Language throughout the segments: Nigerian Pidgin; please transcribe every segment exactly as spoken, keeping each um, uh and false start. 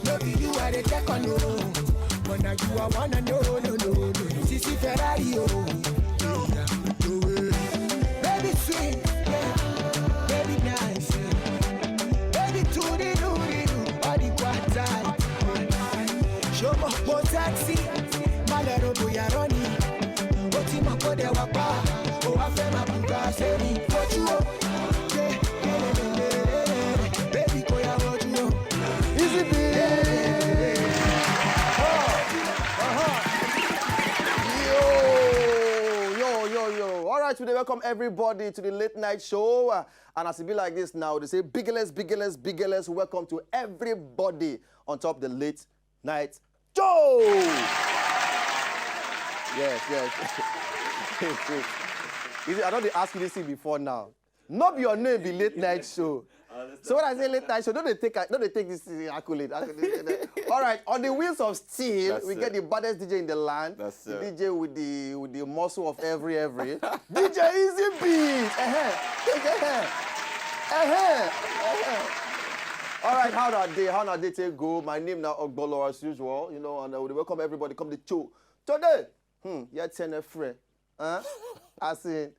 No be you I dey check on, oh, but now you I wanna know, no, no, no. Sisi Ferrari, oh, yeah, oh, eh. Baby sweet, yeah, baby nice, yeah. Baby to the do the do, all the quarter. Show me more taxi, my little boy, I run it. Ó ti mọ̀ pé ó dẹ̀ wá pa, ó wá fẹ́ máa bùkà sẹ́ni. Fojú o, yeah, yeah, yeah, yeah, yeah. Baby, kò yá wojú o. Easy B. Yo, yo, yo, yo. All right, we dey welcome everybody to the late night show. Uh, and as e be like this now, they say, "Biggest, biggest, biggest welcome to everybody on top the late night show." Yes, yes. You see, I don dey ask you this thing before now. No be your name be late night show. So when I say late night show, don't they take, don't they take this thing accolade? Accolade. All right, on the wheels of steel, that's we it, get the baddest D J in the land. That's the it. D J with the, with the muscle of every, every. D J Easy Beat. Uh-huh. Uh-huh. Uh-huh. All right, how na dey? How na dey take go? My name na Ogbolo as usual, you know, and I would welcome everybody come the show today. Hmm, yet ten free. Huh? I say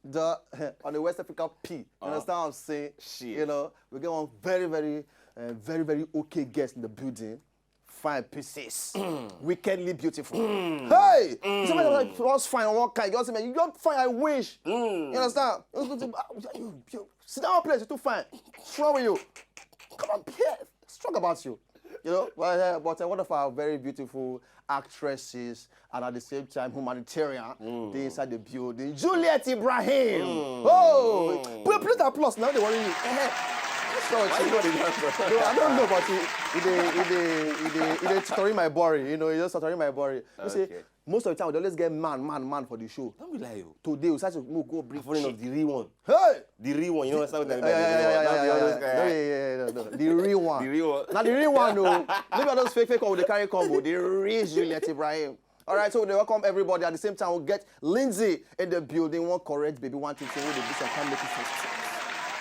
the on the West Africa P. You understand what I'm saying? Shit. You know, we get one very, very, uh, very, very okay guest in the building. Fine pieces. Wickedly beautiful. Hey! Somebody like, "What's fine? What kind?" You say, "Man, you don't fine, I wish." You understand? You, you, sit down, place, you're too fine. What's wrong with you? Come on, here. Let's talk about you. You know, but, uh, but, uh, one of our very beautiful actresses, and at the same time humanitarian, dey inside the building. Juliet Ibrahim. Oh, please, please applause now. They worry you. Eh, eh. Why you got it? No, I don't know, but he, he dey, he dey, he dey, he dey torturing my body. You know, he just torturing my body. You see, most of the time, we always get man, man, man for the show. Don't be lie, yo. Today, we start to move, go bring of the real one. Hey! The real one, you know, yeah, yeah, yeah, yeah, yeah, yeah, yeah, no, no. The real one. The real one. Now the real one, no. Maybe I don't fake, fake one with the carry combo. The real Juliet Ibrahim. All right, so we welcome everybody. At the same time, we'll get Lindsay in the building. One correct baby, one thing, we dey do some kind making sense.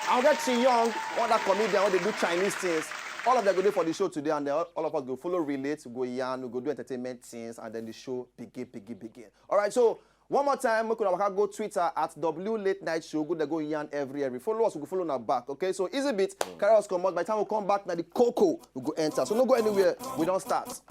I'll get Chi Young, one that comedian, wey dey do Chinese things. All of them go dey for the show today, and then all, all of us go follow relate, we go yarn, we go do entertainment things, and then the show begin, begin, begin. All right, so one more time, make una waka go Twitter at W Late Night Show. Go there, go yarn every, every. Follow us, we go follow una back. Okay, so Easy Beat, carry us comot. By the time we come back, na the coco we go enter. So no go anywhere. We don start.